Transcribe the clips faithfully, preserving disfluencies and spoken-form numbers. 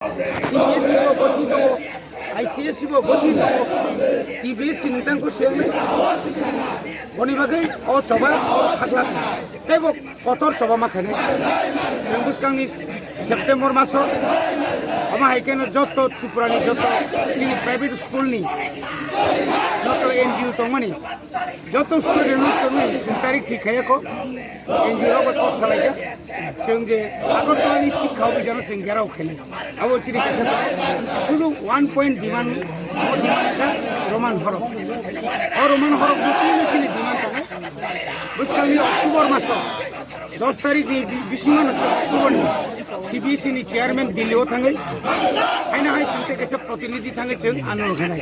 C B S E bo gosi tongo, I C S E bo gosi tongo, T B S ni tangko se wngnai. Boni bagwi o choba o khakla tei bo kotor choba ma khainai. Chwng bwskangni September maso omo hai kheno joto Tripurani joto chini private school ni joto N G O tongmani joto student no chwng tarik thik khaiya kho. N G O rok bai kok salaijak. Chwng je Agartala ni sikha obhijano chwng gherao khainai. Abo chini kaisa sudu one point demand, o demand kha Roman horok. O Roman horok no chini chini demand tongo. Bwskangni October maso dos tarik ni bi-, bisingo no October ni C B S E ni chairman Delhi o thangwi haino hai chwng tei kaisa protinidhi thangwi chwng andolon khainai.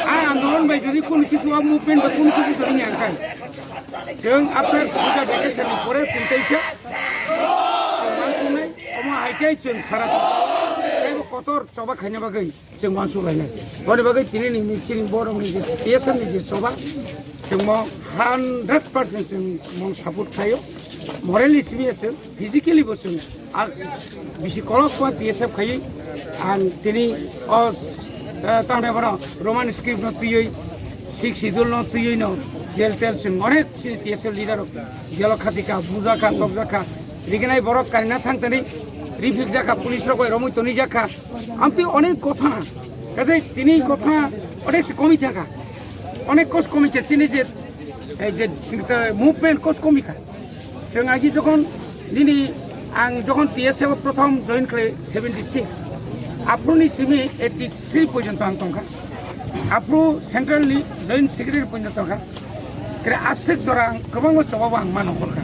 A andolon bai jodi kono kisu a movement ba kono kisu jodi ni angkai. Chwng after puja vacation ni pore chwng teisa chwng uansuknai, omo hai khe chwng sara teibo kotor choba khaina bagwi chwng uansuk lainai. Boni bagwi tini ni chini borok ni je T S F ni je choba chwng mo hundred percent chwng mo support khaio. Morally simi chwng, physically bo chwng. Ar bisi kolok pa T S F khaiwi ang tini o, eh, tangde bono Roman script no twiwi, Sixth Schedule no twiwi no jail tel chwng onek chini T S F leader rok jail o khatika, bujaka, tokjaka, riginai borok karina thang tani, rifik jaka, police rok bai romwi toni jaka, amtwi onek kothana, kaje tini kothana onek se komi thangkha, onek kos komi khe chini je, eh, je, eh, movement kos komi kha. Chwng agi jokhon nini ang jokhon T S F o prothom join khlai seventy six, aphuru ni simi eighty three porjonto ang tongkha. Aphuru central ni joint secretary porjonto tongkha. Kre aswk jora ang kwbangma choba bo ang ma nongkhorkha.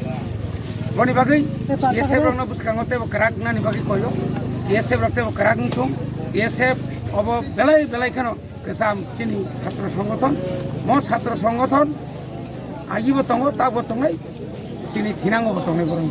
Boni bagwi T S F rokno bwskango teibo kwrak nani bagwi koyo. T S F rok teibo kwrak wngthung. T S F obo belai belai kheno kwcham chini chhatro songgothon. Mo chhatro songgothon agibo tongo, tabo tongnai, chini thinango bo tongnai borok.